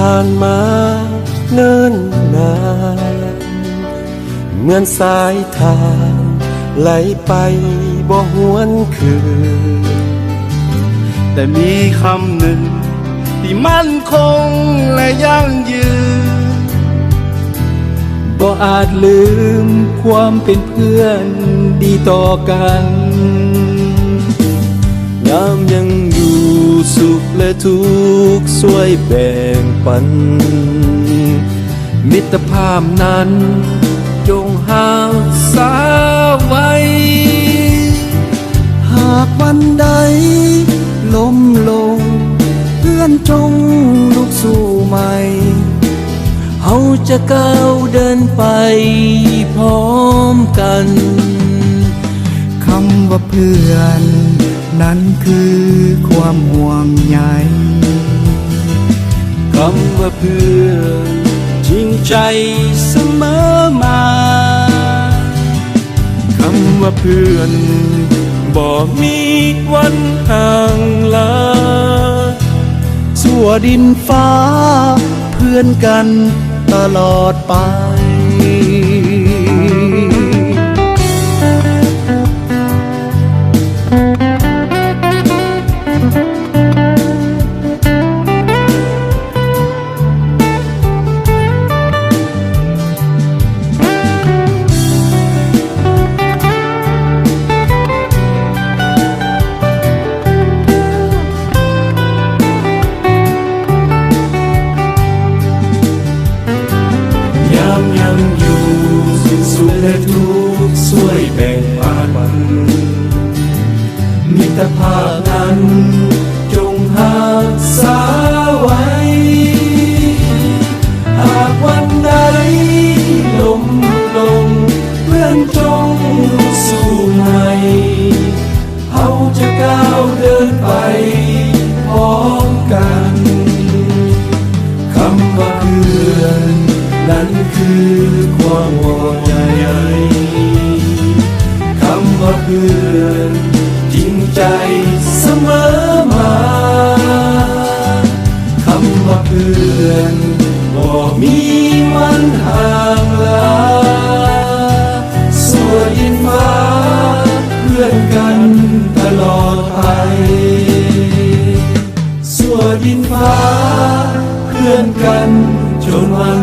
ຜ່ານມາເນີນນານ ເໝືອນສາຍທາງໄຫຼໄປບໍ່ຫວນຄືນ. ແຕ່ມີຄຳໜຶ່ງທີ່ໝັ້ນຄົງ ແລະ ຢັ້ງຍືນ ບໍ່ອາດລືມຄວາມເປັນເພື່ອນດີຕໍ່ກັນ. ຍາມຍັງຢູ່ສຸກ ແລະ ທຸກ ຊ່ວຍແບ່ງປັນ ມິດຕະພາບນັ້ນ ຈົ່ງຮັກສາໄວ້. ຫາກວັນໃດລົ້ມລົງ ເພື່ອນຈົ່ງລຸກສູ້ໃໝ່ ເຮົາຈະກ້າວເດີນໄປພ້ອມກັນ. ຄຳວ່າເພື່ອນ ນັ້ນຄືຄວາມຫ່ວງໃຍ. ຄຳວ່າເພື່ອນຈິງໃຈສະເໝີມາ. ຄຳວ່າເພື່ອນບໍ່ມີວັນຫ່າງລາ. ຊົ່ວດິນຟ້າເພື່ອນກັນຕະຫຼອດໄປ. ຍາມຍັງຢູ່ ສຸກ ແລະ ທຸກ ຊ່ວຍແບ່ງປັນ. ມິດຕະພາບນັ້ນ ຈົ່ງຮັກສາໄວ້. ຫາກວັນໃດລົ້ມລົງ ເພື່ອນຈົ່ງສູ້ໃໝ່. ເຮົາຈະກ້າວເດີນໄປພ້ອມກັນ. ຄຳວ່າເພື່ອນ ນັ້ນຄືຄວາມຫ່ວງໃຍ. ຄຳວ່າເພື່ອນຈິງໃຈສະເໝີມາ. ຄຳວ່າເພື່ອນບໍ່ມີວັນຫ່າງລາ. ຊົ່ວດິນຟ້າເພື່ອນກັນຕະຫຼອດໄປ. ຊົ່ວດິນຟ້າເພື່ອນກັນຈົນວັນ